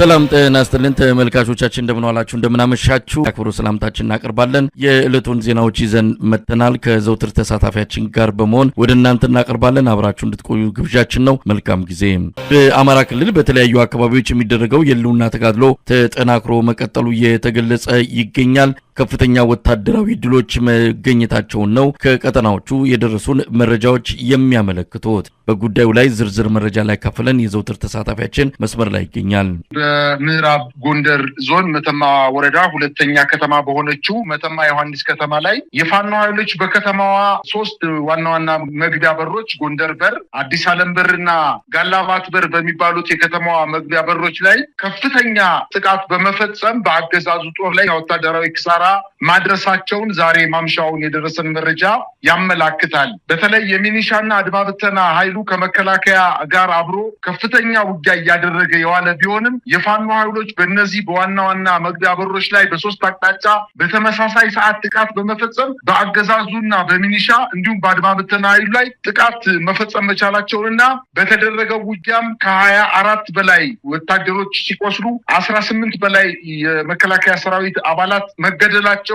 ሰላም ጤና ይስጥልን ተመልካቾቻችን፣ እንደምን ዋላችሁ፣ እንደምን አመሻችሁ። አክብሮ ሰላምታችን እናቀርባለን። የዕለቱን ዜናዎች ይዘን መጥተናል። ከዘውትር ተሳታፊያችን ጋር በመሆን ወደ እናንተ እናቀርባለን። አብራችሁ እንድትቆዩ ግብዣችን ነው። መልካም ጊዜ። በአማራ ክልል በተለያዩ አካባቢዎች የሚደረገው የህልውና ተጋድሎ ተጠናክሮ መቀጠሉ እየተገለጸ ይገኛል። ከፍተኛ ወታደራዊ ድሎች መገኘታቸውን ነው ከቀጠናዎቹ የደረሱን መረጃዎች የሚያመለክቱት። በጉዳዩ ላይ ዝርዝር መረጃ ላይ ካፈለን የዘውትር ተሳታፊያችን መስመር ላይ ይገኛል። በምዕራብ ጎንደር ዞን መተማ ወረዳ ሁለተኛ ከተማ በሆነችው መተማ ዮሐንስ ከተማ ላይ የፋኖ ኃይሎች በከተማዋ ሶስት ዋና ዋና መግቢያ በሮች ጎንደር በር፣ አዲስ ዓለም በርና ጋላባት በር በሚባሉት የከተማዋ መግቢያ በሮች ላይ ከፍተኛ ጥቃት በመፈጸም በአገዛዙ ጦር ላይ ወታደራዊ ኪሳራ ማድረሳቸውን ዛሬ ማምሻውን የደረሰን መረጃ ያመላክታል። በተለይ የሚኒሻና አድማ ብተና ኃይሉ ከመከላከያ ጋር አብሮ ከፍተኛ ውጊያ እያደረገ የዋለ ቢሆንም የፋኖ ኃይሎች በእነዚህ በዋና ዋና መግቢያ በሮች ላይ በሶስት አቅጣጫ በተመሳሳይ ሰዓት ጥቃት በመፈጸም በአገዛዙና በሚኒሻ እንዲሁም በአድማ ብተና ኃይሉ ላይ ጥቃት መፈጸም መቻላቸውንና በተደረገው ውጊያም ከ24 በላይ ወታደሮች ሲቆስሉ 18 በላይ የመከላከያ ሰራዊት አባላት መገደላቸውን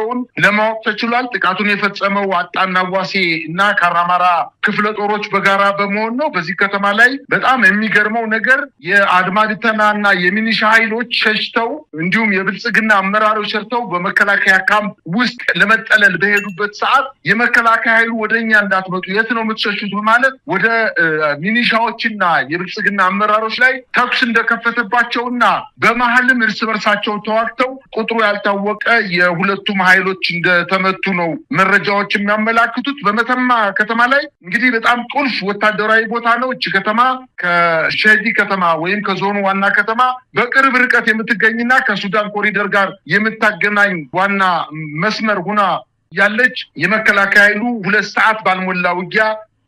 ለማወቅ ተችሏል። ጥቃቱን የፈጸመው አጣናዋሴ እና ካራማራ ክፍለ ጦሮች በጋራ በመሆን ነው። በዚህ ከተማ ላይ በጣም የሚገርመው ነገር የአድማ ብተናና የሚኒሻ ኃይሎች ሸሽተው እንዲሁም የብልጽግና አመራሮች ሸሽተው በመከላከያ ካምፕ ውስጥ ለመጠለል በሄዱበት ሰዓት የመከላከያ ኃይሉ ወደኛ እንዳትመጡ የት ነው የምትሸሹት በማለት ወደ ሚኒሻዎችና የብልጽግና አመራሮች ላይ ተኩስ እንደከፈተባቸውና በመሀልም እርስ በርሳቸው ተዋግተው ቁጥሩ ያልታወቀ የሁለቱም ኃይሎች እንደተመቱ ነው መረጃዎች የሚያመላክቱት። በመተማ ከተማ ላይ እንግዲህ በጣም ቁልፍ ወታደራዊ ቦታ ነው። እቺ ከተማ ከሸዲ ከተማ ወይም ከዞኑ ዋና ከተማ በቅርብ ርቀት የምትገኝና ከሱዳን ኮሪደር ጋር የምታገናኝ ዋና መስመር ሁና ያለች የመከላከያ ኃይሉ 2 ሰዓት ባልሞላ ውጊያ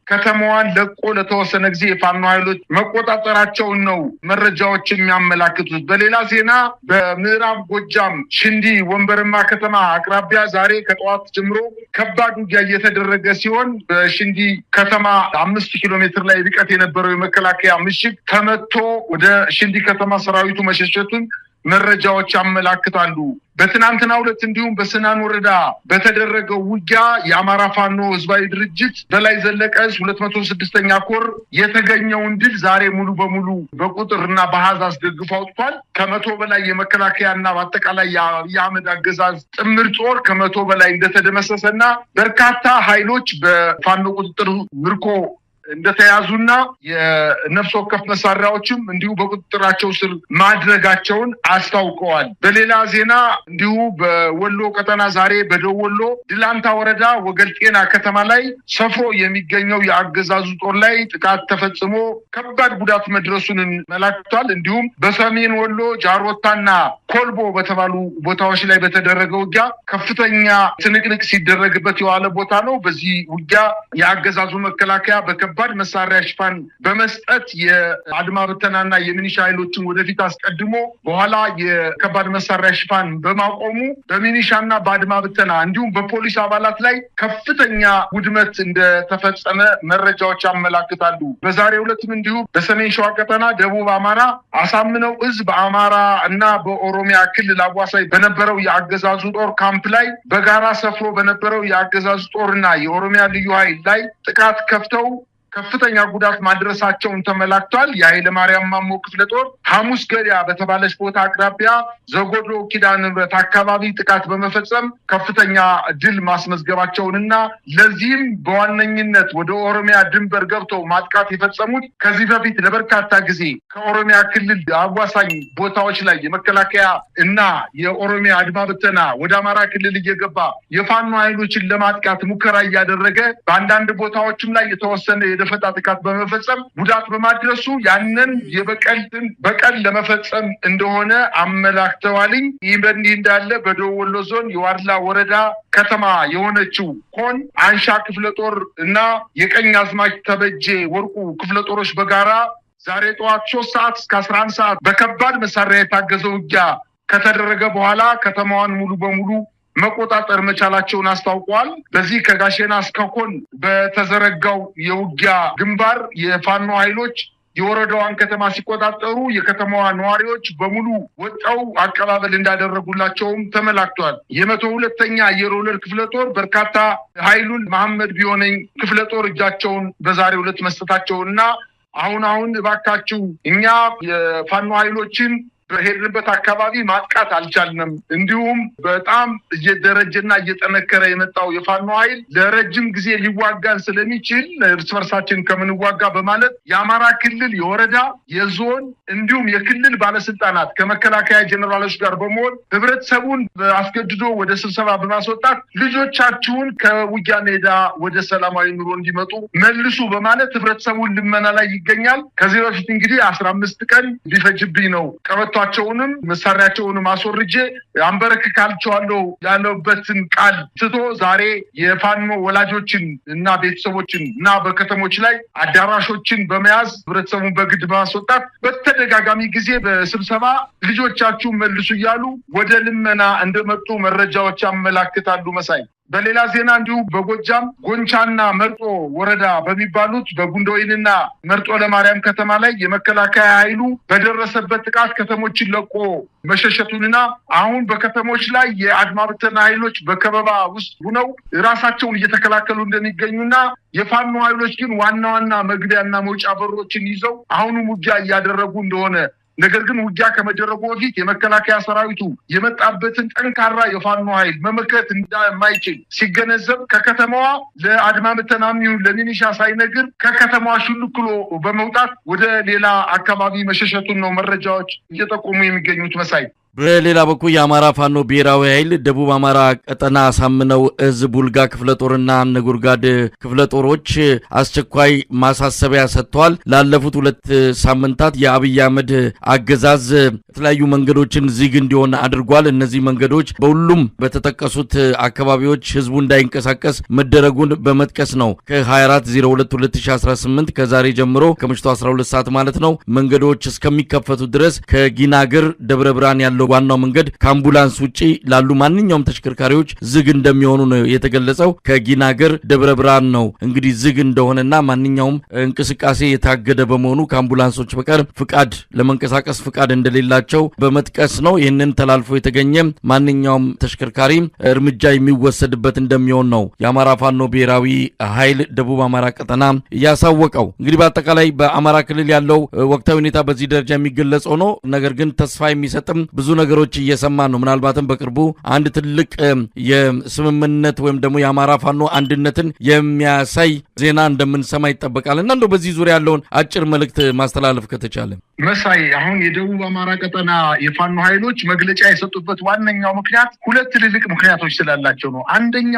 ከተማዋን ለቆ ለተወሰነ ጊዜ የፋኖ ኃይሎች መቆጣጠራቸውን ነው መረጃዎች የሚያመላክቱት። በሌላ ዜና በምዕራብ ጎጃም ሽንዲ ወንበርማ ከተማ አቅራቢያ ዛሬ ከጠዋት ጀምሮ ከባድ ውጊያ እየተደረገ ሲሆን በሽንዲ ከተማ 5 ኪሎ ሜትር ላይ ርቀት የነበረው የመከላከያ ምሽግ ተመቶ ወደ ሽንዲ ከተማ ሰራዊቱ መሸሸቱን መረጃዎች ያመላክታሉ። በትናንትናው ዕለት እንዲሁም በስናን ወረዳ በተደረገው ውጊያ የአማራ ፋኖ ህዝባዊ ድርጅት በላይ ዘለቀ 206ኛ ኮር የተገኘውን ድል ዛሬ ሙሉ በሙሉ በቁጥርና በአሃዝ አስደግፎ አውጥቷል። ከ100 በላይ የመከላከያና በአጠቃላይ የአህመድ አገዛዝ ጥምር ጦር ከ100 በላይ እንደተደመሰሰና በርካታ ኃይሎች በፋኖ ቁጥጥር ምርኮ እንደተያዙና የነፍስ ወከፍ መሳሪያዎችም እንዲሁ በቁጥጥራቸው ስር ማድረጋቸውን አስታውቀዋል። በሌላ ዜና እንዲሁ በወሎ ቀጠና ዛሬ በደቡብ ወሎ ድላንታ ወረዳ ወገልጤና ከተማ ላይ ሰፍሮ የሚገኘው የአገዛዙ ጦር ላይ ጥቃት ተፈጽሞ ከባድ ጉዳት መድረሱን መላክቷል። እንዲሁም በሰሜን ወሎ ጃሮታና ኮልቦ በተባሉ ቦታዎች ላይ በተደረገው ውጊያ ከፍተኛ ትንቅንቅ ሲደረግበት የዋለ ቦታ ነው። በዚህ ውጊያ የአገዛዙ መከላከያ በከባድ መሳሪያ ሽፋን በመስጠት የአድማ ብተናና የሚኒሻ ኃይሎችን ወደፊት አስቀድሞ በኋላ የከባድ መሳሪያ ሽፋን በማቆሙ በሚኒሻና በአድማ ብተና እንዲሁም በፖሊስ አባላት ላይ ከፍተኛ ውድመት እንደተፈጸመ መረጃዎች ያመላክታሉ። በዛሬው ዕለትም እንዲሁ በሰሜን ሸዋ ቀጠና ደቡብ አማራ አሳምነው እዝ በአማራ እና በኦሮሚያ ክልል አዋሳኝ በነበረው የአገዛዙ ጦር ካምፕ ላይ በጋራ ሰፍሮ በነበረው የአገዛዙ ጦርና የኦሮሚያ ልዩ ኃይል ላይ ጥቃት ከፍተው ከፍተኛ ጉዳት ማድረሳቸውን ተመላክቷል። የኃይለ ማርያም ማሞ ክፍለ ጦር ሐሙስ ገበያ በተባለች ቦታ አቅራቢያ ዘጎዶ ኪዳነ ምሕረት አካባቢ ጥቃት በመፈጸም ከፍተኛ ድል ማስመዝገባቸውንና ለዚህም በዋነኝነት ወደ ኦሮሚያ ድንበር ገብተው ማጥቃት የፈጸሙት ከዚህ በፊት ለበርካታ ጊዜ ከኦሮሚያ ክልል አዋሳኝ ቦታዎች ላይ የመከላከያ እና የኦሮሚያ አድማ ብተና ወደ አማራ ክልል እየገባ የፋኖ ኃይሎችን ለማጥቃት ሙከራ እያደረገ በአንዳንድ ቦታዎችም ላይ የተወሰነ የደፈጣ ጥቃት በመፈጸም ጉዳት በማድረሱ ያንን በቀል ለመፈጸም እንደሆነ አመላክተዋልኝ። ይህ በእንዲህ እንዳለ በደቡብ ወሎ ዞን የዋድላ ወረዳ ከተማ የሆነችው ኮን አንሻ ክፍለ ጦር እና የቀኝ አዝማች ተበጄ ወርቁ ክፍለ ጦሮች በጋራ ዛሬ ጠዋት 3 ሰዓት እስከ 11 ሰዓት በከባድ መሳሪያ የታገዘ ውጊያ ከተደረገ በኋላ ከተማዋን ሙሉ በሙሉ መቆጣጠር መቻላቸውን አስታውቀዋል። በዚህ ከጋሸና እስከ ኮን በተዘረጋው የውጊያ ግንባር የፋኖ ኃይሎች የወረዳዋን ከተማ ሲቆጣጠሩ የከተማዋ ነዋሪዎች በሙሉ ወጣው አቀባበል እንዳደረጉላቸውም ተመላክቷል። የ102ኛ አየር ወለድ ክፍለ ጦር በርካታ ኃይሉን መሐመድ ቢሆነኝ ክፍለ ጦር እጃቸውን በዛሬው ዕለት መስጠታቸውና አሁን እባካችሁ እኛ የፋኖ ኃይሎችን በሄድንበት አካባቢ ማጥቃት አልቻልንም፣ እንዲሁም በጣም እየደረጀና እየጠነከረ የመጣው የፋኖ ኃይል ለረጅም ጊዜ ሊዋጋን ስለሚችል እርስ በርሳችን ከምንዋጋ በማለት የአማራ ክልል የወረዳ የዞን እንዲሁም የክልል ባለስልጣናት ከመከላከያ ጀነራሎች ጋር በመሆን ህብረተሰቡን አስገድዶ ወደ ስብሰባ በማስወጣት ልጆቻችሁን ከውጊያ ሜዳ ወደ ሰላማዊ ኑሮ እንዲመጡ መልሱ በማለት ህብረተሰቡን ልመና ላይ ይገኛል። ከዚህ በፊት እንግዲህ 15 ቀን ሊፈጅብኝ ነው ቀበቷቸውንም መሳሪያቸውንም አስወርጄ አንበረክካቸዋለሁ ያለበትን ቃል ትቶ ዛሬ የፋኖ ወላጆችን እና ቤተሰቦችን እና በከተሞች ላይ አዳራሾችን በመያዝ ህብረተሰቡን በግድ በማስወጣት በተደጋጋሚ ጊዜ በስብሰባ ልጆቻችሁን መልሱ እያሉ ወደ ልመና እንደመጡ መረጃዎች ያመላክታሉ። መሳይ፣ በሌላ ዜና እንዲሁ በጎጃም ጎንቻና መርጦ ወረዳ በሚባሉት በጉንደወይንና መርጦ ለማርያም ከተማ ላይ የመከላከያ ኃይሉ በደረሰበት ጥቃት ከተሞችን ለቆ መሸሸቱንና አሁን በከተሞች ላይ የአድማ ብተና ኃይሎች በከበባ ውስጥ ሆነው ራሳቸውን እየተከላከሉ እንደሚገኙና የፋኖ ኃይሎች ግን ዋና ዋና መግቢያና መውጫ በሮችን ይዘው አሁንም ውጊያ እያደረጉ እንደሆነ፣ ነገር ግን ውጊያ ከመደረጉ በፊት የመከላከያ ሰራዊቱ የመጣበትን ጠንካራ የፋኖ ኃይል መመከት እንደማይችል ሲገነዘብ ከከተማዋ ለአድማ ብተናም ይሁን ለሚኒሻ ሳይነግር ከከተማዋ ሹልክሎ በመውጣት ወደ ሌላ አካባቢ መሸሸቱን ነው መረጃዎች እየጠቆሙ የሚገኙት። መሳይ፣ በሌላ በኩል የአማራ ፋኖ ብሔራዊ ኃይል ደቡብ አማራ ቀጠና አሳምነው እዝ ቡልጋ ክፍለ ጦርና ነጎድጓድ ክፍለ ጦሮች አስቸኳይ ማሳሰቢያ ሰጥተዋል። ላለፉት 2 ሳምንታት የአብይ አህመድ አገዛዝ የተለያዩ መንገዶችን ዝግ እንዲሆን አድርጓል። እነዚህ መንገዶች በሁሉም በተጠቀሱት አካባቢዎች ህዝቡ እንዳይንቀሳቀስ መደረጉን በመጥቀስ ነው ከ24/02/2018 ከዛሬ ጀምሮ ከምሽቱ 12 ሰዓት ማለት ነው መንገዶች እስከሚከፈቱ ድረስ ከጊናግር ደብረ ብርሃን ያለው ዋናው መንገድ ከአምቡላንስ ውጪ ላሉ ማንኛውም ተሽከርካሪዎች ዝግ እንደሚሆኑ ነው የተገለጸው። ከጊናገር ደብረ ብርሃን ነው እንግዲህ ዝግ እንደሆነና ማንኛውም እንቅስቃሴ የታገደ በመሆኑ ከአምቡላንሶች በቀር ፍቃድ ለመንቀሳቀስ ፍቃድ እንደሌላቸው በመጥቀስ ነው። ይህንን ተላልፎ የተገኘ ማንኛውም ተሽከርካሪ እርምጃ የሚወሰድበት እንደሚሆን ነው የአማራ ፋኖ ብሔራዊ ኃይል ደቡብ አማራ ቀጠና ያሳወቀው። እንግዲህ በአጠቃላይ በአማራ ክልል ያለው ወቅታዊ ሁኔታ በዚህ ደረጃ የሚገለጽ ሆኖ ነገር ግን ተስፋ የሚሰጥም ብዙ ነገሮች እየሰማን ነው። ምናልባትም በቅርቡ አንድ ትልቅ የስምምነት ወይም ደግሞ የአማራ ፋኖ አንድነትን የሚያሳይ ዜና እንደምንሰማ ይጠበቃል እና እንደው በዚህ ዙሪያ ያለውን አጭር መልእክት ማስተላለፍ ከተቻለ። መሳይ፣ አሁን የደቡብ አማራ ቀጠና የፋኖ ኃይሎች መግለጫ የሰጡበት ዋነኛው ምክንያት ሁለት ትልልቅ ምክንያቶች ስላላቸው ነው። አንደኛ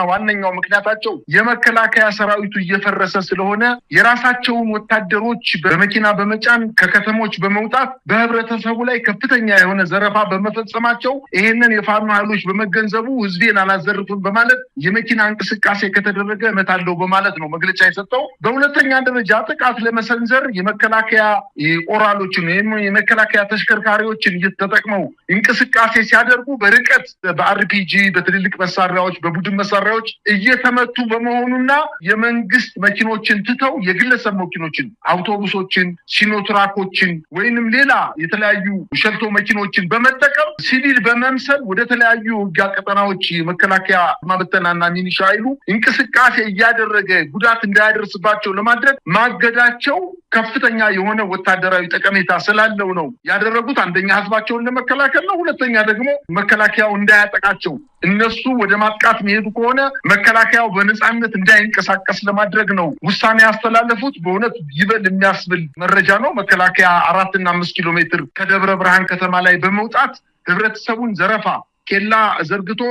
ዋነኛው ምክንያታቸው የመከላከያ ሰራዊቱ እየፈረሰ ስለሆነ የራሳቸውን ወታደሮች በመኪና በመጫን ከከተሞች በመውጣት በህብረተሰቡ ላይ ከፍተኛ የሆነ ዘረፋ በመፈጸማቸው ይሄንን የፋኖ ኃይሎች በመገንዘቡ ህዝቤን አላዘርፍም በማለት የመኪና እንቅስቃሴ ከተደረገ እመታለሁ በማለት ነው መግለጫ የሰጠው። በሁለተኛ ደረጃ ጥቃት ለመሰንዘር የመከላከያ ኦራሎችን ወይም የመከላከያ ተሽከርካሪዎችን ተጠቅመው እንቅስቃሴ ሲያደርጉ በርቀት በአርፒጂ በትልልቅ መሳሪያዎች በቡድን መሳሪያዎች እየተመቱ በመሆኑና የመንግስት መኪኖችን ትተው የግለሰብ መኪኖችን፣ አውቶቡሶችን፣ ሲኖትራኮችን ወይንም ሌላ የተለያዩ ሸልቶ መኪኖችን በመጠቀም ሲቪል በመምሰል ወደ ተለያዩ ውጊያ ቀጠናዎች መከላከያ ማበተናና ሚኒሻ ኃይሉ እንቅስቃሴ እያደረገ ጉዳት እንዳያደርስባቸው ለማድረግ ማገዳቸው ከፍተኛ የሆነ ወታደራዊ ጠቀሜታ ስላለው ነው ያደረጉት። አንደኛ ህዝባቸውን ለመከላከል ነው። ሁለተኛ ደግሞ መከላከያው እንዳያጠቃቸው፣ እነሱ ወደ ማጥቃት የሚሄዱ ከሆነ መከላከያው በነፃነት እንዳይንቀሳቀስ ለማድረግ ነው ውሳኔ ያስተላለፉት። በእውነት ይበል የሚያስብል መረጃ ነው። መከላከያ 4 እና 5 ኪሎ ሜትር ከደብረ ብርሃን ከተማ ላይ በመውጣት ህብረተሰቡን ዘረፋ ኬላ ዘርግቶ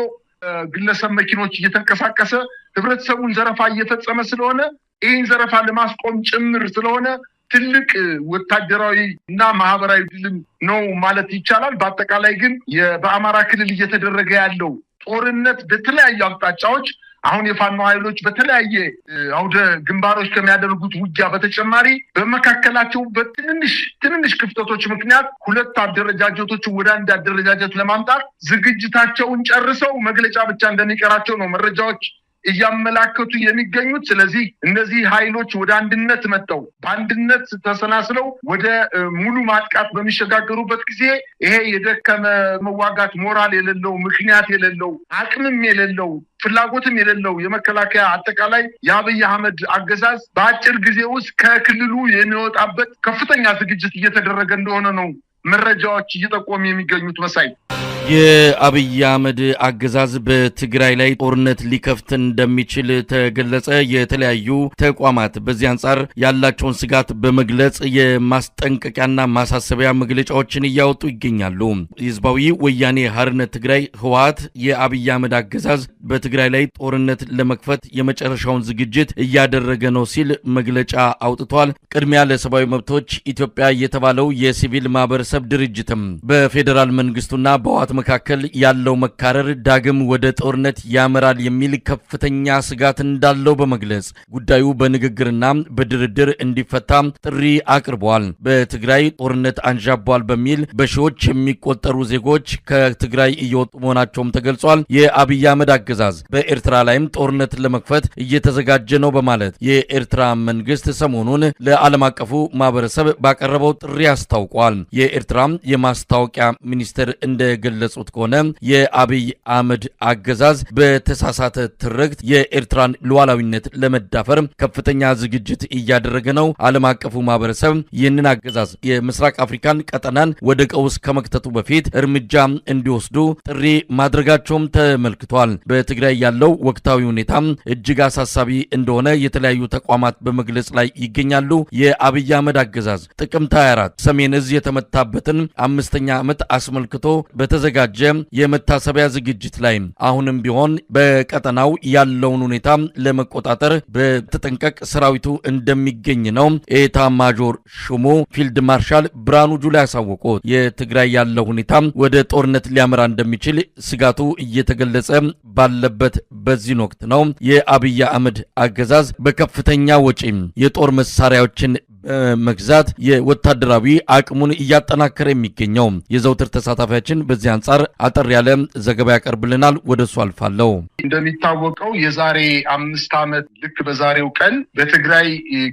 ግለሰብ መኪኖች እየተንቀሳቀሰ ህብረተሰቡን ዘረፋ እየፈጸመ ስለሆነ ይህን ዘረፋ ለማስቆም ጭምር ስለሆነ ትልቅ ወታደራዊ እና ማህበራዊ ድልም ነው ማለት ይቻላል። በአጠቃላይ ግን በአማራ ክልል እየተደረገ ያለው ጦርነት በተለያዩ አቅጣጫዎች አሁን የፋኖ ኃይሎች በተለያየ አውደ ግንባሮች ከሚያደርጉት ውጊያ በተጨማሪ በመካከላቸው በትንንሽ ትንንሽ ክፍተቶች ምክንያት ሁለት አደረጃጀቶችን ወደ አንድ አደረጃጀት ለማምጣት ዝግጅታቸውን ጨርሰው መግለጫ ብቻ እንደሚቀራቸው ነው መረጃዎች እያመላከቱ የሚገኙት። ስለዚህ እነዚህ ኃይሎች ወደ አንድነት መጥተው በአንድነት ተሰናስለው ወደ ሙሉ ማጥቃት በሚሸጋገሩበት ጊዜ ይሄ የደከመ መዋጋት ሞራል የሌለው፣ ምክንያት የሌለው፣ አቅምም የሌለው፣ ፍላጎትም የሌለው የመከላከያ አጠቃላይ የአብይ አህመድ አገዛዝ በአጭር ጊዜ ውስጥ ከክልሉ የሚወጣበት ከፍተኛ ዝግጅት እየተደረገ እንደሆነ ነው መረጃዎች እየጠቆሙ የሚገኙት። መሳይ፣ የአብይ አህመድ አገዛዝ በትግራይ ላይ ጦርነት ሊከፍት እንደሚችል ተገለጸ። የተለያዩ ተቋማት በዚህ አንጻር ያላቸውን ስጋት በመግለጽ የማስጠንቀቂያና ማሳሰቢያ መግለጫዎችን እያወጡ ይገኛሉ። ህዝባዊ ወያኔ ሓርነት ትግራይ ህወሓት የአብይ አህመድ አገዛዝ በትግራይ ላይ ጦርነት ለመክፈት የመጨረሻውን ዝግጅት እያደረገ ነው ሲል መግለጫ አውጥቷል። ቅድሚያ ለሰብአዊ መብቶች ኢትዮጵያ የተባለው የሲቪል ማህበረሰብ ድርጅትም በፌዴራል መንግስቱና በህወሓት መካከል ያለው መካረር ዳግም ወደ ጦርነት ያመራል የሚል ከፍተኛ ስጋት እንዳለው በመግለጽ ጉዳዩ በንግግርና በድርድር እንዲፈታ ጥሪ አቅርበዋል። በትግራይ ጦርነት አንዣቧል በሚል በሺዎች የሚቆጠሩ ዜጎች ከትግራይ እየወጡ መሆናቸውም ተገልጿል። የአብይ አህመድ አገዛዝ በኤርትራ ላይም ጦርነት ለመክፈት እየተዘጋጀ ነው በማለት የኤርትራ መንግስት ሰሞኑን ለዓለም አቀፉ ማህበረሰብ ባቀረበው ጥሪ አስታውቋል። የኤርትራ የማስታወቂያ ሚኒስትር እንደገለጹት ከሆነ የአብይ አህመድ አገዛዝ በተሳሳተ ትርክት የኤርትራን ሉዓላዊነት ለመዳፈር ከፍተኛ ዝግጅት እያደረገ ነው። ዓለም አቀፉ ማህበረሰብ ይህንን አገዛዝ የምስራቅ አፍሪካን ቀጠናን ወደ ቀውስ ከመክተቱ በፊት እርምጃ እንዲወስዱ ጥሪ ማድረጋቸውም ተመልክቷል። በትግራይ ያለው ወቅታዊ ሁኔታ እጅግ አሳሳቢ እንደሆነ የተለያዩ ተቋማት በመግለጽ ላይ ይገኛሉ። የአብይ አህመድ አገዛዝ ጥቅምት 24 ሰሜን እዝ የተመታበትን 5ኛ ዓመት አስመልክቶ በተዘጋጀ የመታሰቢያ ዝግጅት ላይ አሁንም ቢሆን በቀጠናው ያለውን ሁኔታ ለመቆጣጠር በተጠንቀቅ ሰራዊቱ እንደሚገኝ ነው ኤታ ማጆር ሹሙ ፊልድ ማርሻል ብርሃኑ ጁላ ያሳወቁት። የትግራይ ያለው ሁኔታ ወደ ጦርነት ሊያመራ እንደሚችል ስጋቱ እየተገለጸ ባለበት በዚህ ወቅት ነው የአብይ አህመድ አገዛዝ በከፍተኛ ወጪ የጦር መሳሪያዎችን በመግዛት የወታደራዊ አቅሙን እያጠናከረ የሚገኘው። የዘውትር ተሳታፊያችን በዚህ አንጻር አጠር ያለ ዘገባ ያቀርብልናል። ወደ እሱ አልፋለሁ። እንደሚታወቀው የዛሬ 5 ዓመት ልክ በዛሬው ቀን በትግራይ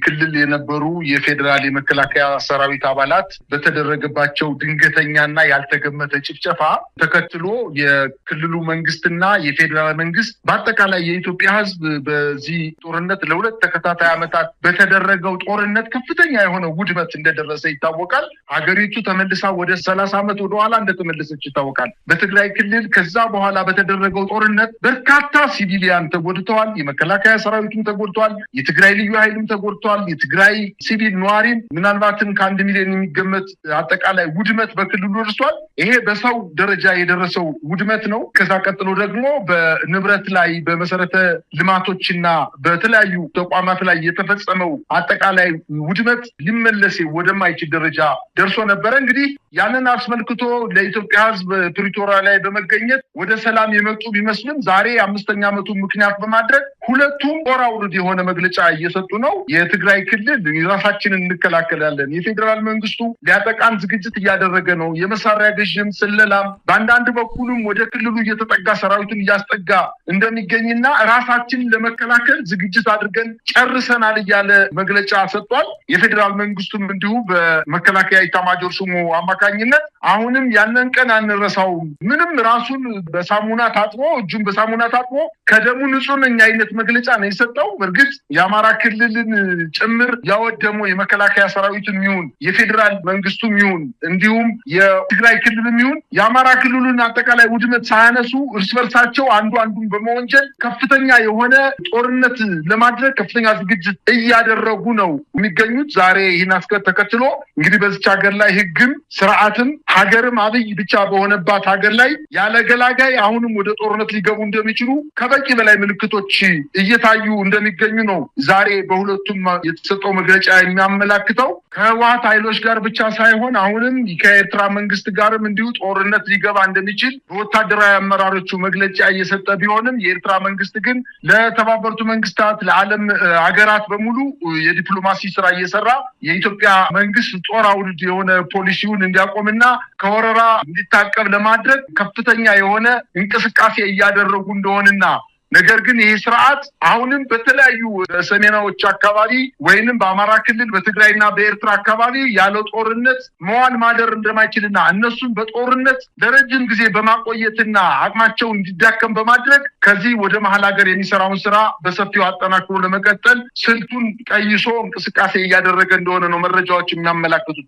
ክልል የነበሩ የፌዴራል የመከላከያ ሰራዊት አባላት በተደረገባቸው ድንገተኛና ያልተገመተ ጭፍጨፋ ተከትሎ የክልሉ መንግስትና የፌዴራል መንግስት በአጠቃላይ የኢትዮጵያ ሕዝብ በዚህ ጦርነት ለ2 ተከታታይ ዓመታት በተደረገው ጦርነት ከፍተኛ የሆነ ውድመት እንደደረሰ ይታወቃል። ሀገሪቱ ተመልሳ ወደ 30 ዓመት ወደኋላ እንደተመለሰች ይታወቃል። በትግራይ ክልል ከዛ በኋላ በተደረገው ጦርነት በርካታ ሲቪሊያን ተጎድተዋል። የመከላከያ ሰራዊቱም ተጎድተዋል። የትግራይ ልዩ ኃይልም ተጎድተዋል። የትግራይ ሲቪል ነዋሪም ምናልባትም ከ1 ሚሊዮን የሚገመት አጠቃላይ ውድመት በክልሉ ደርሷል። ይሄ በሰው ደረጃ የደረሰው ውድመት ነው። ከዛ ቀጥሎ ደግሞ በንብረት ላይ፣ በመሰረተ ልማቶችና በተለያዩ ተቋማት ላይ የተፈጸመው አጠቃላይ ውድመት ሊመለስ ወደማይችል ደረጃ ደርሶ ነበረ። እንግዲህ ያንን አስመልክቶ ለኢትዮጵያ ሕዝብ ፕሪቶሪያ ላይ በመገኘት ወደ ሰላም የመጡ ቢመስልም ዛሬ 5ኛ ዓመቱን ምክንያት በማድረግ ሁለቱም ጦር አውርድ የሆነ መግለጫ እየሰጡ ነው። የትግራይ ክልል ራሳችንን እንከላከላለን፣ የፌዴራል መንግስቱ ሊያጠቃን ዝግጅት እያደረገ ነው፣ የመሳሪያ ግዥም ስለላም በአንዳንድ በኩልም ወደ ክልሉ እየተጠጋ ሰራዊቱን እያስጠጋ እንደሚገኝና ራሳችንን ለመከላከል ዝግጅት አድርገን ጨርሰናል እያለ መግለጫ ሰጥቷል። የፌዴራል መንግስቱም እንዲሁ በመከላከያ ኢታማጆር ሹሙ አማካኝነት አሁንም ያንን ቀን አንረሳውም፣ ምንም ራሱን በሳሙና ታጥቦ እጁን በሳሙና ታጥቦ ከደሙ ንጹህ ነኝ አይነት መግለጫ ነው የሰጠው። በእርግጥ የአማራ ክልልን ጭምር ያወደመው የመከላከያ ሰራዊትም ይሁን የፌዴራል መንግስቱም ይሁን እንዲሁም የትግራይ ክልልም ይሁን የአማራ ክልሉን አጠቃላይ ውድመት ሳያነሱ እርስ በርሳቸው አንዱ አንዱን በመወንጀል ከፍተኛ የሆነ ጦርነት ለማድረግ ከፍተኛ ዝግጅት እያደረጉ ነው የሚገኙት። ዛሬ ይህን ተከትሎ እንግዲህ በዚች ሀገር ላይ ህግም ስርዓትም ሀገርም አብይ ብቻ በሆነባት ሀገር ላይ ያለ ገላጋይ አሁንም ወደ ጦርነት ሊገቡ እንደሚችሉ ከበቂ በላይ ምልክቶች እየታዩ እንደሚገኙ ነው ዛሬ በሁለቱም የተሰጠው መግለጫ የሚያመላክተው። ከህወሓት ኃይሎች ጋር ብቻ ሳይሆን አሁንም ከኤርትራ መንግስት ጋርም እንዲሁ ጦርነት ሊገባ እንደሚችል በወታደራዊ አመራሮቹ መግለጫ እየሰጠ ቢሆንም የኤርትራ መንግስት ግን ለተባበሩት መንግስታት ለዓለም ሀገራት በሙሉ የዲፕሎማሲ ስራ እየሰራ የኢትዮጵያ መንግስት ጦር አውርድ የሆነ ፖሊሲውን እንዲያቆምና ከወረራ እንዲታቀብ ለማድረግ ከፍተኛ የሆነ እንቅስቃሴ እያደረጉ እንደሆነና ነገር ግን ይህ ስርዓት አሁንም በተለያዩ ሰሜናዎች አካባቢ ወይንም በአማራ ክልል፣ በትግራይና በኤርትራ አካባቢ ያለ ጦርነት መዋል ማደር እንደማይችልና እነሱን በጦርነት ለረጅም ጊዜ በማቆየትና አቅማቸው እንዲዳከም በማድረግ ከዚህ ወደ መሀል ሀገር የሚሰራውን ስራ በሰፊው አጠናክሮ ለመቀጠል ስልቱን ቀይሶ እንቅስቃሴ እያደረገ እንደሆነ ነው መረጃዎች የሚያመላክቱት።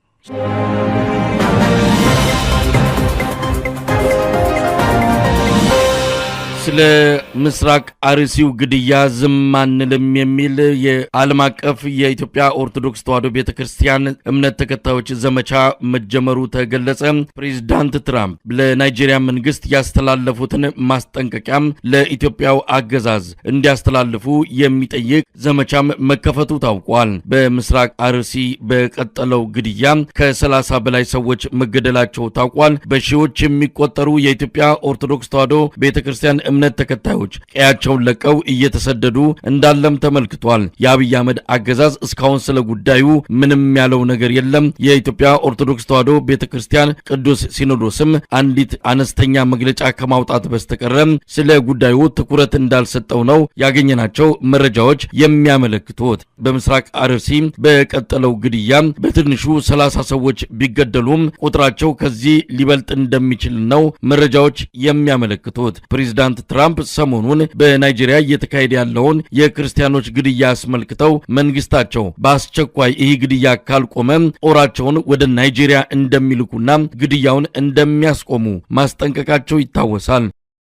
ስለ ምስራቅ አርሲው ግድያ ዝም አንልም የሚል የዓለም አቀፍ የኢትዮጵያ ኦርቶዶክስ ተዋሕዶ ቤተክርስቲያን እምነት ተከታዮች ዘመቻ መጀመሩ ተገለጸ። ፕሬዚዳንት ትራምፕ ለናይጄሪያ መንግስት ያስተላለፉትን ማስጠንቀቂያም ለኢትዮጵያው አገዛዝ እንዲያስተላልፉ የሚጠይቅ ዘመቻም መከፈቱ ታውቋል። በምስራቅ አርሲ በቀጠለው ግድያ ከ30 በላይ ሰዎች መገደላቸው ታውቋል። በሺዎች የሚቆጠሩ የኢትዮጵያ ኦርቶዶክስ ተዋሕዶ ቤተክርስቲያን እምነት ተከታዮች ቀያቸውን ለቀው እየተሰደዱ እንዳለም ተመልክቷል። የአብይ አህመድ አገዛዝ እስካሁን ስለ ጉዳዩ ምንም ያለው ነገር የለም። የኢትዮጵያ ኦርቶዶክስ ተዋሕዶ ቤተክርስቲያን ቅዱስ ሲኖዶስም አንዲት አነስተኛ መግለጫ ከማውጣት በስተቀረ ስለ ጉዳዩ ትኩረት እንዳልሰጠው ነው ያገኘናቸው መረጃዎች የሚያመለክቱት። በምስራቅ አርሲ በቀጠለው ግድያ በትንሹ 30 ሰዎች ቢገደሉም ቁጥራቸው ከዚህ ሊበልጥ እንደሚችል ነው መረጃዎች የሚያመለክቱት። ፕሬዚዳንት ትራምፕ ሰሞኑን በናይጄሪያ እየተካሄደ ያለውን የክርስቲያኖች ግድያ አስመልክተው መንግስታቸው በአስቸኳይ ይህ ግድያ ካልቆመ ጦራቸውን ወደ ናይጄሪያ እንደሚልኩና ግድያውን እንደሚያስቆሙ ማስጠንቀቃቸው ይታወሳል።